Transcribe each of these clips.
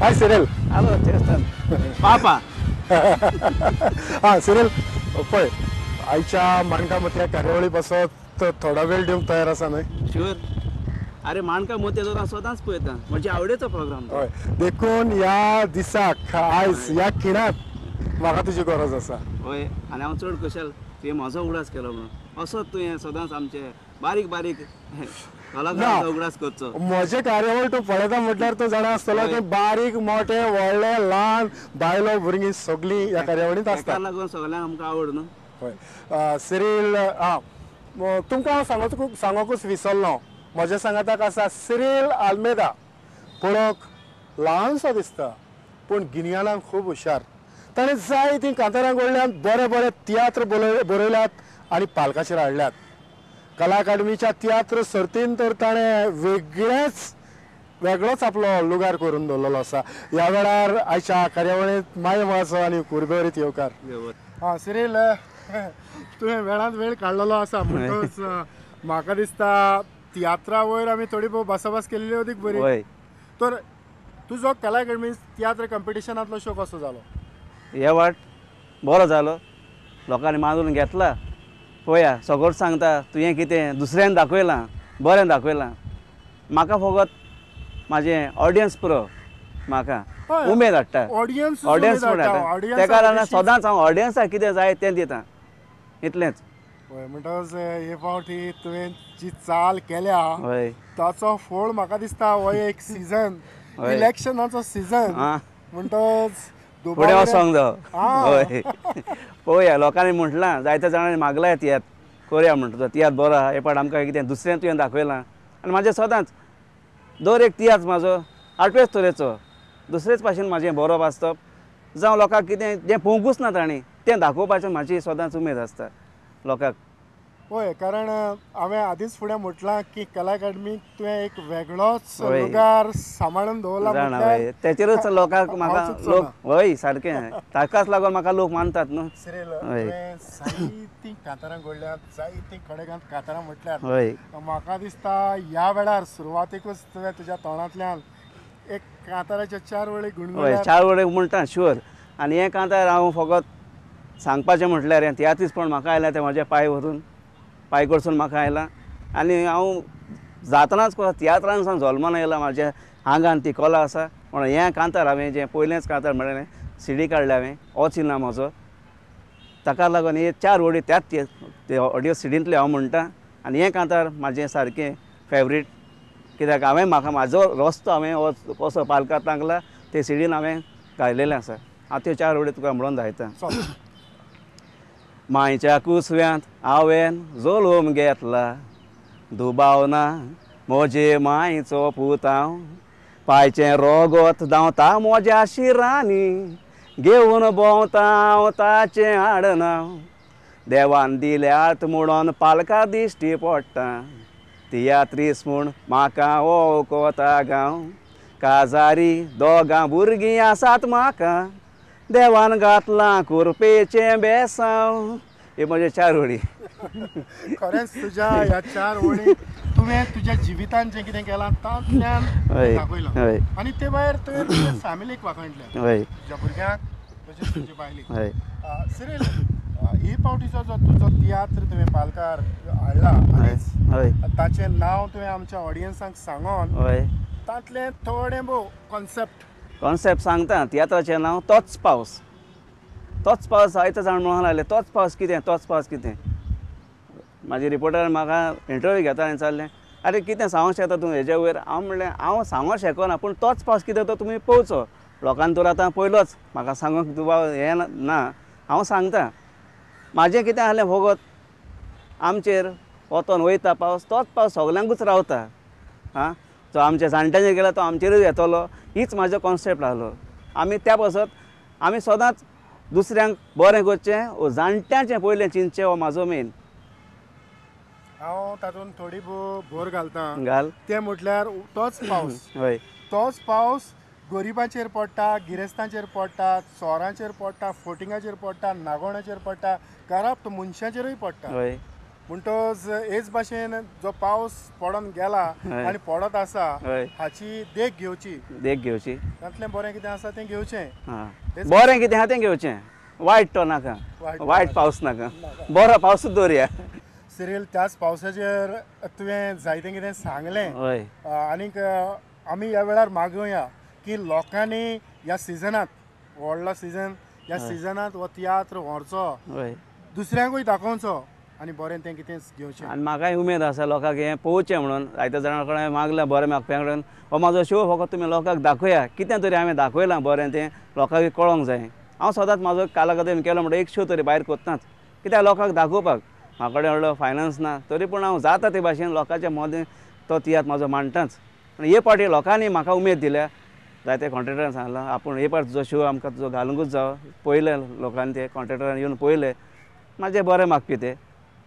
हाय Cyril. Hello चेस्टन पापा. हां Cyril, पळय आयच्या माणका मोतया कार्यावळी पासत थोडो वेळ दिवंक तयार आसा न्हय? शुअर. अरे माणका मोतया तर हांव सदांच पळयता, म्हजे आवडीचो प्रोग्राम. हय, देखून ह्या दिसाक आयज ह्या खिणाक म्हाका तुजी गरज आसा. हय, आनी हांव चड खुशाल तुवें म्हजो उगडास केलो म्हणून. असोच तुवें सदांच आमचे बारीक बारीक कलाकारांचो उगडास करचो. म्हजे कार्यावळ तूं पळयता म्हटल्यार तूं जाणा आसतलो की बारीक मोठे व्हडले ल्हान बायलो भुरगीं सगळीं ह्या कार्यावळींत आसता. ताका लागून सगळ्यांक आमकां आवड न्हू. हय सिरिल, आं तुमकां हांव सांगूंकच विसरलो, म्हज्या सांगाताक आसा सिरिल आल्मेदा. पळोवंक ल्हानसो दिसता पूण गिन्यानाक खूब हुशार. ताणें जायतीं कांतारां घडल्यात, बरे बरे तियात्र बरयल्यात आनी पालकाचेर हाडल्यात. कला अकादमीच्या तियात्र सर्तीन तर ताणें वेगळोच आपलो लुगार करून दवरलेलो आसा. ह्या वेळार आयच्या कार्यावळींत माये मोगाचो आनी कुरबेवरीत येवकार. हां सिरिल, तुवें वेळांत वेळ काडलेलो आसा म्हणटकच म्हाका दिसता तियात्रा वयर आमी थोडी भोव भासाभास केल्ली अदीक बरी. तर तुजो कला अकादमी तियात्र कॉम्पिटिशनांतलो शो कसो जालो? हे वाट बरो जालो, लोकांनी मानून घेतला. पळया सगळोच सांगता तुवें कितें दुसऱ्यान दाखयलां, बरें दाखयलां. म्हाका फकत म्हाजें ऑडियन्स पुरो, म्हाका उमेद हाडटा. ऑडियन्स ऑडियन्स हाडटा, तेका लागून सदांच हांव ऑडियन्साक कितें जाय तें दिता, इतलेंच. हय, म्हणटकच हे फावटी तुवें जी चाल केल्या ताचो फळ म्हाका दिसता हो एक सिजन, इलेक्शनाचो सिजन, म्हणटकच फुडें वचोंक जावो. हय, पळोवया लोकांनी म्हटलां, जायत्या जाणांनी मागलां तियात्र करया म्हणटा, तियात्र बरो आहा हे पाट आमकां कितें दुसरें तुवें दाखयलां. आनी म्हाजें सदांच दर एक तियात्र म्हाजो आठवेच तरेचो, दुसरेच भाशेन म्हाजें बरोवप आसतप, जावं लोकांक कितें जें पळोवंकूच ना तांणी तें दाखोवपाचें म्हाजी सदांच उमेद आसता लोकांक. हय, कारण हांवें आदींच फुडें म्हटलां की कला अकादमीक तुवें एक वेगळोच लुगार सांबाळून दवरला, तेचेरूच लोकांक म्हाका लोक. हय सारकें, ताकाच लागून म्हाका लोक मानतात न्हू. सिरिल, तुवें जायतीं कांतारां घडल्यात, जायतीं खडेगांत कांतारां म्हटल्यात. हय, म्हाका दिसता ह्या वेळार सुरवातेकूच तुवें तुज्या तोंडांतल्यान एक कांताराच्यो चार वळी गुणगुणल्यात. हय, चार वळी म्हणटा शुअर. आनी हें कांतार हांव फकत सांगपाचें म्हटल्यार हें तियात्रीसपण म्हाका आयलां तें म्हज्या पांय व्हरून पांय कडसून म्हाका आयलां. आनी हांव जातनाच तियात्रान सावन जल्मान आयलां, म्हाज्या आंगान ती कला आसा म्हणून हें कांतार हांवें जें पयलेंच कांतार म्हणलें सिडी काडल्या हांवें, होच येयला म्हजो, ताका लागून हे चार वळी त्याच ते ऑडियो सिडींतले हांव म्हणटा. आनी हें कांतार म्हाजें सारकें फेवरेट, कित्याक हांवें म्हाका म्हाजो रस्तो हांवें हो कसो पालकार तांकला ते सिडीन हांवें गायलेलें आसा. हांव त्यो चार वळी तुका म्हणून दाखयता. मायच्या कुसव्यांत हांवें जल्म घेतला, दुबाव ना म्हजे मायचो पूत हांव, पायचें रोगोत धांवता म्हज्या शिरांनी, घेवन भोंवता हांव ताचें आडनांव, देवान दिल्यात म्हणून पालकार दिश्टी पडटा, तियात्रीस म्हूण म्हाका वळखता गांव, काजारी दोगां भुरगीं आसात म्हाका, देवान घातलां कुरपेचें बेसांव. हे म्हजे चार वळी. खरेंच तुज्या ह्या चार वळी तुवें तुज्या जिवितान जें कितें केलां तातूंतल्यान दाखयलां, आनी ते भायर तुवें तुज्या फॅमिलीक वाखणलें, तुज्या भुरग्यांक तशेंच तुजे बायलेक. सिरिल, ही फावटीचो जो तुजो तियात्र तुवें पालकार हाडला आनी ताचें नांव तुवें आमच्या ऑडियन्सांक सांगोन तातलें थोडें भोव कॉन्सेप्ट सांगता. तियात्राचें नांव तोच पावस. तोच पावस जायते जाण म्हणूंक लागले तोच पावस कितें, तोच पावस कितें. म्हाजे रिपोर्टरान म्हाका इंटरव्यू घेता आनी विचारलें, आरे कितें सांगूंक शकता तूं हेजे वयर? हांव म्हणलें हांव सांगूंक शकना, पूण तोच पावस कितें तो तुमी पळोवचो. लोकांनी तर आतां पयलोच म्हाका सांगूंक दुबाव हें ना, हांव सांगता. म्हाजें कितें आहलें फकत आमचेर वतोन वयता पावस, तोच पावस सगल्यांकूच रावता. आं, जो आमच्या जाणट्यांचेर गेला तो आमचेरूय येतलो, हीच म्हाजो कॉन्सेप्ट आहलो. आमी त्या पासत आमी सदांच दुसऱ्यांक बरें करचें वो जाणट्यांचें पयलें चिंतचें, हो म्हाजो मेन. हांव तातूंत थोडी भोव भर घालता. घाल. तें म्हटल्यार तोच पावस. हय, तोच पावस गरिबांचेर पडटा, गिरेस्तांचेर पडटा, चोरांचेर पडटा, फोटिंगाचेर पडटा, नागोणाचेर पडटा, करप्ट मनशाचेरूय पडटा. हय. म्हणटच हेच भाशेन जो पावस पडोन गेला आनी पडत आसा हाची देख घेवची, देख घेवची, तातूंतलें बरें कितें आसा तें घेवचें, बरें कितें आसा तें घेवचें, वायट तो नाका, वायट पावस नाका, बरो पावसूच दवरया। सिरील, त्याच पावसाचेर तुवें जायतें कितें सांगलें आनीक आमी ह्या वेळार मागुया की लोकांनी ह्या सिजनांत, व्हडलो सिजन, ह्या सिजनांत हो तियात्र व्हरचो, दुसऱ्यांकूय दाखोवचो आनी बरें तें कितें घेवचें। आनी म्हाकाय उमेद आसा लोकांक हें पळोवचें म्हणून, जायत्या जाणां कडेन मागलां बरें मागप्यां कडेन हो म्हाजो शो फकत तुमी लोकांक दाखोवया, कितें तरी हांवें दाखयलां बरें तें लोकांक कळोंक जाय। हांव सदांच म्हाजो काला अकादमी केलो म्हणटा एक शो तरी भायर करताच, कित्याक लोकांक दाखोवपाक। म्हाका कडेन व्हडलो फायनान्स ना तरी पूण हांव जाता ते भाशेन लोकांच्या मदें तो तियात्र म्हाजो मांडटाच। आनी हे पावटी लोकांनी म्हाका उमेद दिल्या, जायते कॉन्ट्रेक्टरान सांगलां आपूण हे पावट तुजो शो आमकां तुजो घालुंकूच जावो, पळयलें लोकांनी ते कॉन्ट्रेक्टरान येवन पळयलें म्हाजें बरें मागपी ते।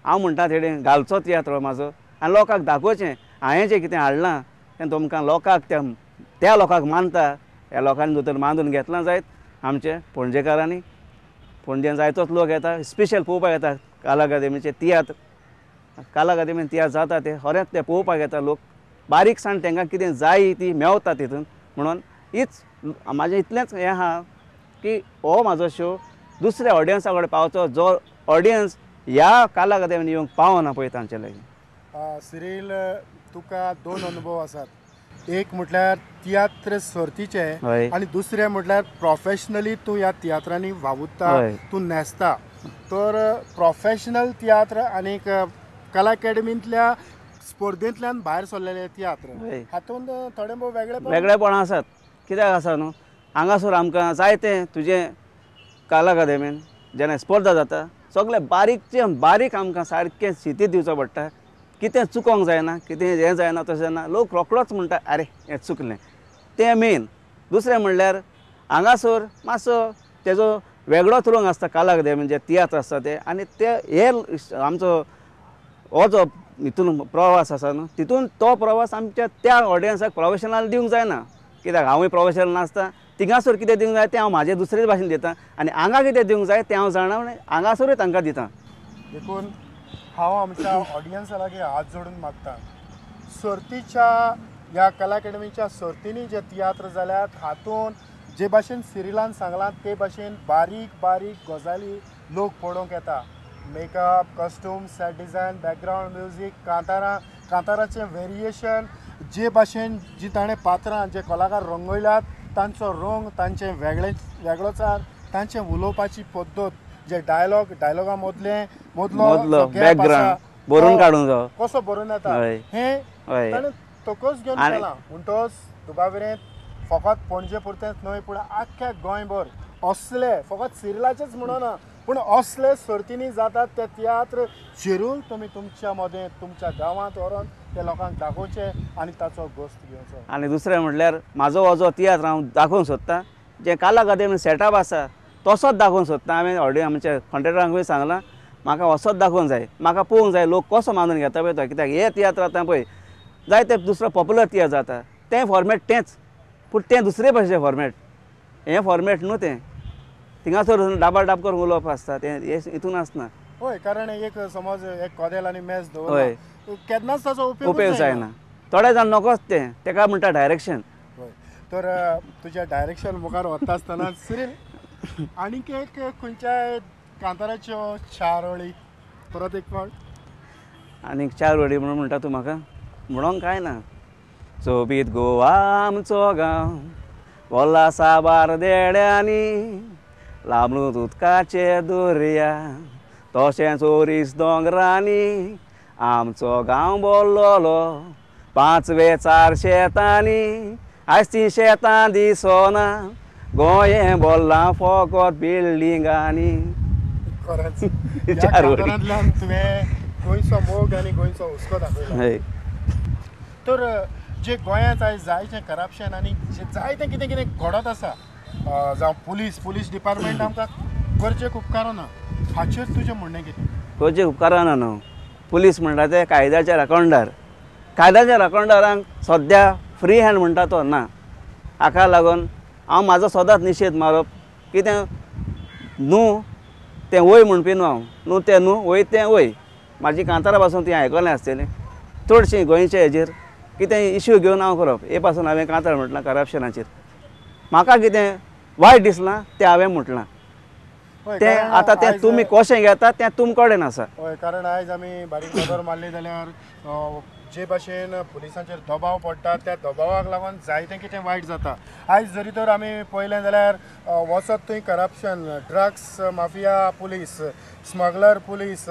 हांव म्हणटा तेणें घालचो तियात्र म्हाजो आनी लोकांक दाखोवचें हांवें जें कितें हाडलां तें तुमकां लोकांक त्या लोकांक मानता, ह्या लोकांनी जर तर मानून घेतलां जायत आमचे पणजेकारांनी, पणजेन जायतोच लोक येता स्पेशल पळोवपाक येता काला अकादमीचे तियात्र, काला अकादमीन तियात्र जाता ते खरेंच ते पळोवपाक येता लोक, बारीकसाण तांकां कितें जाय ती मेवता तितून। म्हणून हीच म्हाजें इतलेंच हें आहा की हो म्हाजो शो दुसऱ्या ऑडियन्सा कडेन पावचो, जो ऑडियन्स ह्या काला अकादमीन येवंक पावना पळय तांचे लागीं। सिरील, तुका दोन अनुभव आसात, एक म्हटल्यार तियात्र सर्तीचे आनी दुसरें म्हटल्यार प्रोफेशनली तूं ह्या तियात्रांनी वावुरता, तूं न्हेसता। तर प्रोफेशनल तियात्र आनी कला अकादमींतल्या स्पर्धेंतल्यान भायर सरलेले तियात्र हातूंत थोडे भोव वेगळेपण आसात। कित्याक आसा न्हू, हांगासर आमकां जायतें तुजें कला अकादमीन जेन्ना स्पर्धा जाता सगळें बारीकचें बारीक आमकां सारकें शितीद दिवचो पडटा, कितें चुकोंक जायना, कितें हें जायना तशें जायना, लोक रोकडोच म्हणटा आरे हें चुकलें, तें मेन। दुसरें म्हणल्यार हांगासर मातसो तेजो वेगळोच रंग आसता कला अकादमीन जे तियात्र आसता ते, आनी ते हे आमचो हो जो हितून प्रवास आसा न्हू तितून तो प्रवास आमच्या त्या ऑडियन्साक प्रोफेशनल दिवंक जायना, कित्याक हांवूय प्रोफेशनल नासता, थिंगासर कितें दिवंक जाय तें हांव म्हाजें दुसरेच भाशेन दिता आनी हांगा कितें दिवंक जाय तें हांव जाणा हांगासरूय तांकां दिता। देखून हांव आमच्या ऑडियन्सा लागीं हात जोडून मागता, सर्तीच्या ह्या कला अकादमीच्या सर्तींनी जे तियात्र जाल्यात हातूंत जे भाशेन सिरिलान सांगलां ते भाशेन बारीक बारीक गजाली लोक पळोवंक येता, makeup, costume, set design, background music, कांतारां, कांताराचें वेरिएशन, जे भाशेन जी ताणें पात्रां जे कलाकार रंगयल्यात तांचो रंग, तांचें वेगळे वेगळोचार, तांचें उलोवपाची पद्दत, जे डायलॉग, डायलॉगा मदले मदलो बॅकग्रावंड बरोवन काडूंक जावो कसो बरोवन येता हें ताणें तकच घेवन केलां। म्हणटच दुबाविरेंत फकत पणजे पुरतेंच न्हय पूण आख्ख्या गोंयभर असले फकत सिरिलाचेच म्हणना पूण असले सर्तींनी जातात ते तियात्र जरूर तुमी तुमच्या मदें तुमच्या गांवांत व्हरोन ते लोकांक दाखोवचे आनी ताचो गोश्त घेवचो। आनी दुसरें म्हणल्यार म्हाजो हो जो तियात्र हांव दाखोवंक सोदतां जें कला अकादमी सेटअप आसा तसोच दाखोवंक सोदता। हांवें ऑडियन्स आमच्या कॉन्ट्रेक्टरांकूय सांगलां म्हाका असोच दाखोवंक जाय, म्हाका पळोवंक जाय लोक कसो मानून घेता पळय तो, कित्याक हे तियात्र आतां पळय जायते दुसरो पॉप्युलर तियात्र जाता तें फॉर्मेट तेंच, पूण तें दुसरे भाशेचें फॉर्मेट, हें फॉर्मेट न्हू तें, थिंगासर डाबा डाब करून उलोवप आसता तें हितून आसना। हय, कारण एक समज एक कदेल आनी मेज दवरलें केन्नाच ताचो उपयोग जायना, थोडे जाण नकोच तें, तेका म्हणटा डायरेक्शन। हय, तर तुज्या डायरेक्शन मुखार वता आसतना सिरील आनीक एक खंयच्याय कांताराच्यो चार वळी परत एक फावट। आनीक चार वळी म्हणून म्हणटा तूं म्हाका, म्हणोंक कांय ना। सोबीत गोवा आमचो गांव वोला साबार देड्यांनी, लांबलूत उदकाचे दर्या तशेंच ओरीस दोंगरांनी, आमचो गांव बोल्लोलो पांचवे चार शेतांनी, आयज तीं शेतां दिसोना गोंयें बोल्लां फकत बिल्डिंगांनी। खरेंच ह्या कांतारांतल्यान तुवें गोंयचो मोग आनी गोंयचो हुस्को दाखयला। तर जे गोंयांत आयज जायतें करप्शन आनी जे जायतें कितें कितें घडत आसा, जावं पुलीस डिपार्टमेंट आमकां गरजेक उपकारना, हाचेर तुजें म्हणणें कितें? गरजेक उपकारना न्हू, पुलीस म्हणटा ते कायद्याचे राखणदार, कायद्याच्या राखणदारांक सद्या फ्री हँड म्हणटा तो ना, हाका लागून हांव म्हाजो सदांच निशेध मारप कितें न्हू तें वय म्हणपी न्हू हांव, न्हू तें न्हू वय तें वय, म्हाजी कांतारा पासून ती आयकलें आसतलें चडशीं गोंयचे हेजेर कितें इश्यू घेवन हांव करप हे पासून हांवें कांतार म्हटलां करप्शनाचेर म्हाका कितें वायट दिसलां तें हांवें म्हटलां तें आतां तें तुमी कशें घेता तें तुम कडेन आसा. हय, कारण आयज आमी बारीक नदर मारली जाल्यार जे भाशेन पुलिसांचेर दबाव पडटा त्या दबावाक लागून जायतें कितें वायट जाता. आयज जरी तर आमी पळयलें जाल्यार वचत थंय corruption, drugs mafia police, smuggler police,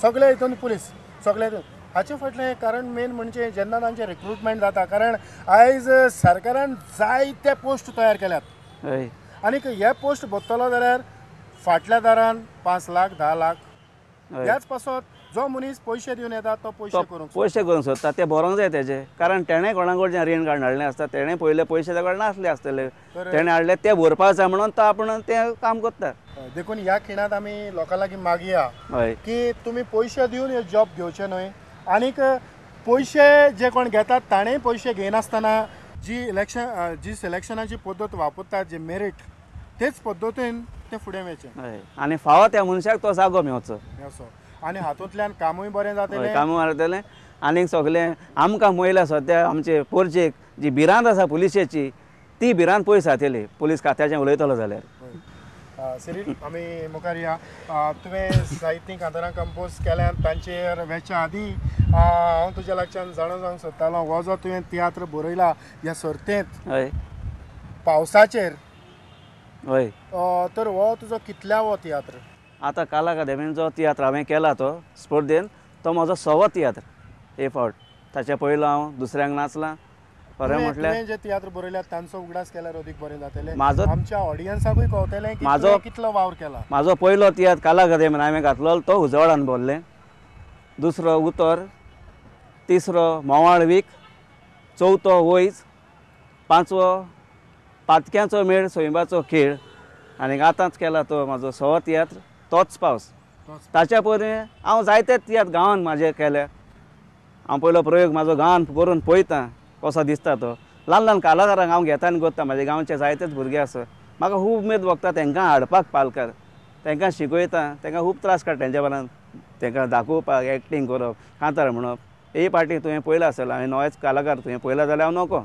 सगळे हितून पुलीस सगळे हितून. हाचे फाटलें कारण मेन म्हणजे जेन्ना तांचें रिक्रुटमेंट जाता, कारण आयज सरकारान जायते पोस्ट तयार केल्यात. हय, आनीक हे पोस्ट भरतलो जाल्यार फाटल्या दारान 5 लाख 10 लाख ह्याच पासत जो मनीस पयशे दिवन येता तो पयशे करूंक सोदता ते भरोंक जाय तेजे, कारण तेणें कोणा कडच्यान रीण काडून हाडलें आसता, तेणें पयले पयशे ताका नासले आसतले, तेणें हाडले ते भरपाक जाय म्हणून तो आपूण तें काम करता. देखून ह्या खिणांत आमी लोकां लागीं मागया की तुमी पयशे दिवन हे जॉब घेवचे न्हय, आनीक पयशे जे कोण घेतात ताणें पयशे घेयनासतना जी इलेक्शन जी सिलेक्शनाची पद्दत वापरतात जे मेरीट तेच पद्दतीन ते फुडें वचचें आनी फावो त्या मनशाक तो जागो मेवचो आनी हातूंतल्यान कामूय बरें जातलें, कामूय जातलें. आनीक सगळें आमकां महिला सद्या आमचे पोरचेक जी भिरांत आसा पुलिशेची ती भिरांत पयस जातली पुलीस खात्याचें उलयतलो जाल्यार. सिरील, आमी मुखार या. तुवें जायतीं कांतारां कंपोज केल्यात, तांचेर वेच्या आदीं हांव तुज्या लागच्यान जाणा जावंक सोदतालो, हो जो तुवें तियात्र बरयला ह्या सर्तेंत हय पावसाचेर, हय, तर हो तुजो कितल्यावो तियात्र? आतां कला अकादमीन जो तियात्र हांवें केला तो स्पर्धेन तो म्हजो 6वो तियात्र हे फावट. ताच्या पयलो हांव दुसऱ्यांक नाचलां. खरें म्हटल्यार जे तियात्र बरयल्यात तांचो उगडास केल्यार अदीक बरें जातलें, म्हाजो आमच्या ऑडियन्साकूय कळटलें की म्हाजो कितलो वावर केला. म्हाजो पयलो तियात्र कला अकादमीन हांवें घातलो तो उजवाडान भरलें, दुसरो उतर, तिसरो मोवाळ वीक, चवथो वयज, पांचवो पातक्यांचो मेळ सोयंबाचो खेळ, आनी आतांच केला तो म्हाजो 6वो तियात्र तोच पावस. ताच्या पयलीं हांव जायते तियात्र गांवांत म्हाजे केल्या. हांव पयलो प्रयोग म्हाजो गांवांत करून पळयता कसो दिसता तो. ल्हान ल्हान कलाकारांक हांव घेता आनी करता. म्हाजे गांवचे जायतेच भुरगे आसा, म्हाका खूब उमेद भोगता तांकां हाडपाक पालकार, तांकां शिकयता, तांकां खूब त्रास काडटा तेंच्या बरान, तांकां दाखोवपाक एक्टींग करप, कांतार म्हणप. हे पार्टी तुवें पळयलां आसतलें, हांवें नवेच कलाकार तुवें पळयला जाल्यार हांव नको,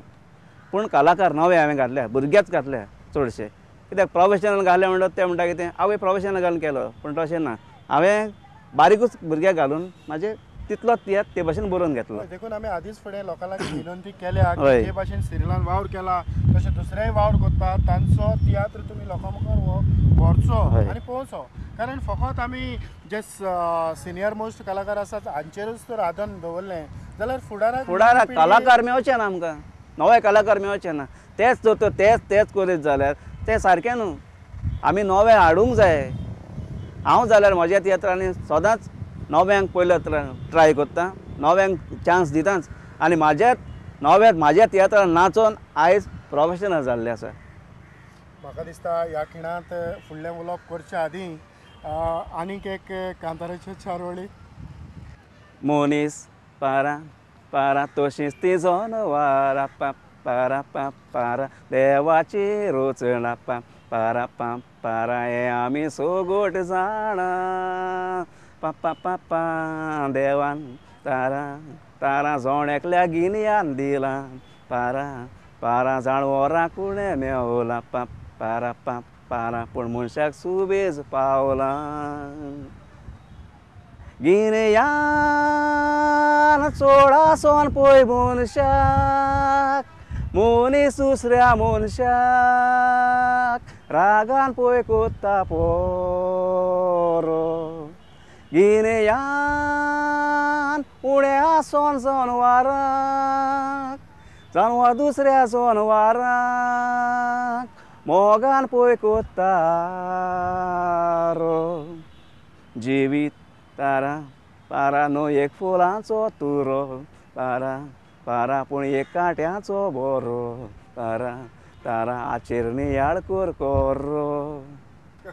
पूण कलाकार नवे हांवें घातल्या, भुरगेच घातल्या चडशे. कित्याक प्रोफेशनल घाले म्हणटात ते म्हणटा कितें हांवें प्रोफेशनल घालून केलो, पूण तशें ना, हांवें बारीकूच भुरग्याक घालून म्हाजे तितलोच तियात्र ते भाशेन बरोवन घेतलो. देखून आमी आदींच फुडें लोकां लागीं विनंती केल्या की जे भाशेन सिरिलान वावर केला तशें दुसरेय वावर करता तांचो तियात्र तुमी लोकां मुखार व्हरचो आनी पळोवचो, कारण फकत आमी जे सिनियर मोस्ट कलाकार आसात हांचेरूच तर आदन दवरलें जाल्यार फुडाराक फुडाराक कलाकार मेवचे ना आमकां, नवे कलाकार मेवचे ना. तेच जर तेच तेच करीत जाल्यार तें सारकें न्हू. आमी नवे हाडूंक जाय. हांव जाल्यार म्हज्या तियात्रांनी सदांच नव्यांक पयलो ट्राय करता, नव्यांक चान्स दिताच, आनी म्हाज्या नव्या म्हाज्या तियात्रान नाचोन आयज प्रोफेशनल जाल्ले आसा. म्हाका दिसता ह्या खिणांत फुडलें उलोवप करच्या आदीं आनीक एक कांताराच्यो 4 वळी. मनीस पारा पारा तशींच ती जनवारां पा पारा पा पारा देवाची रोचणा पा पारा पा पारा हें आमी सोगोट जाणा पा पा पा पा देवान तारा तारा जोण एकल्या गिन्यान दिलां पारा पारा जाणवरां कुणें मेवलां पा पारा पा पारा पूण मनशाक सुबेज पावलां गिन्यान चड आसोन पळय मनशाक मनीस दुसऱ्या मनशाक रागान पळय कोत्ता पोरो गिन्यान उणें आसोन जनवारांक जानवर दुसऱ्या जनवारांक मोगान पळय कोत्ता रो जिवीत तारा पारा न्हू एक फुलांचो तुरो पारा पारा पूण एक कांट्याचो बोरो तारा तारा आचेर नियाळ कोर कोरो.